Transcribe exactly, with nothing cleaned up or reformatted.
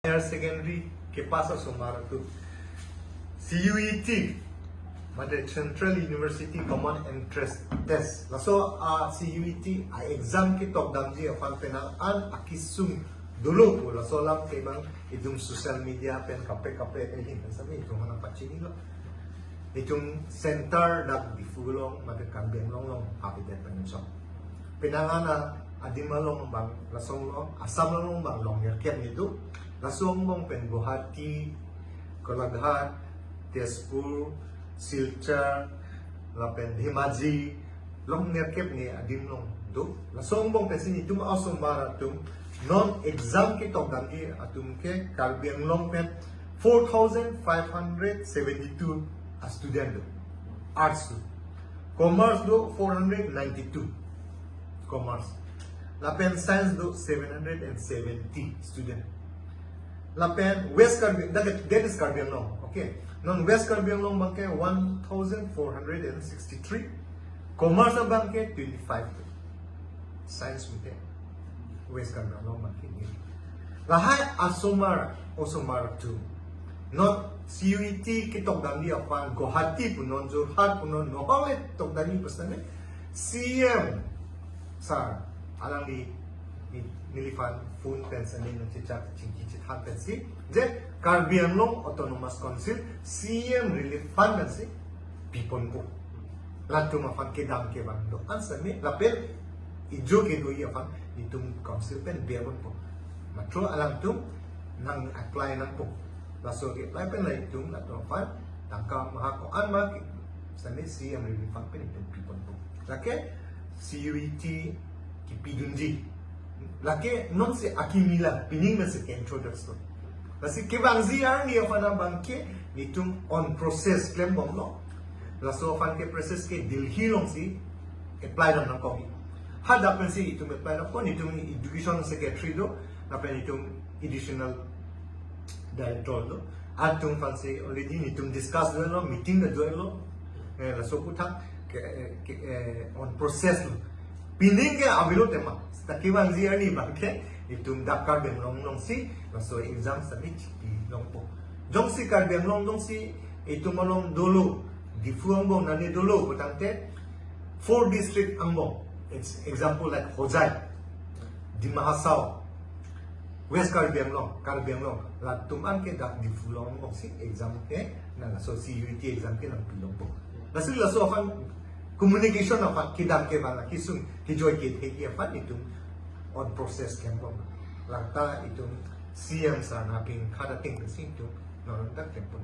Higher secondary kepass asomar atum C U E T, mate Central University Common Entrance Test, laso a C U E T a exam ketok damji aphan penang an akesung dolo pu laso alam ke bang itum social media pen kaprek kaprek ahin sami itum hana pachinilo. Itum center dak Diphu along mate Karbi Anglong along habitat pen chok. Penang an adim along bang lason along, Assam along bang longnerkep ni do. Laso angbong pen Guwahati, Golaghat, Tezpur, Silchar, lapen Dhemaji, longnerkep ni adim along do. Laso angbong pensi itum asomar atum non exam ketok damji atum ke Karbi Anglong pen four thousand five hundred seventy-two a student do. Arts do. Commerce do four hundred ninety-two. Commerce. Lapen science do seven hundred and seventy student. Lapen West Karbi, that, that is Karbi Anglong, okay. Non West Karbi Anglong abang ke one thousand four hundred and sixty-three. Commerce abang ke twenty-five. Science mate West Karbi Anglong abang ke ni. Lahai asomar, osomar atum non C U E T ketok damji aphan Guwahati punon, Jorhat punon, nohole tok damji pu sitame C M sir alangli ni, neliphan phone pen sitame nangchechak chingki chethan pensi je Karbi Anglong Autonomous Council C M Relief Fund pensi piponpo. Latum aphan kedam kevang do-an sitame lapen ijo kedoji aphan itum council pen beponpo. Matro alangtum nang apply nangpo. Laso ke apply pen la itum latum aphan tangka maha ko-an ma ke sitame C M Relief Fund pen itum piponpo. Lake C U E T kepidunji. Lake nonsi akimi la, pining nasi ke-introduce lo. Lasi kevangji arni aphan abang ke netum on process klembomlo. Laso aphan ke process ke Delhi alongsi apply dam nangkok. Hadak pensi itum apply dampo, netum education secretary do, lapen itum additional director do. Atum aphansi already netum discuss dolo, meeting ta join lo. Eh, laso aputhak ke, ke, eh, on process lo. Pining ke avelo tema. Seta kevangji arni abang ke itum dak Karbi Anglong alongsi laso exam sitame chipilongpo. Jongsi Karbi Anglong alongsi itum along dolo, Diphu angbong nane dolo putangte four district angbong. It's example like Hojai, Dima Hasao, West Karbi Anglong, Karbi Anglong, latum an ke dak Diphu along angbongsi exam ke nang, laso C U E T exam ke nangpilongpo. Lasi laso aphan communication aphan kedam kevang kesung kejoi kethe aphan itum on process klembom. Lata itum C M sir nangping khada ting pensi itum non dak klembom.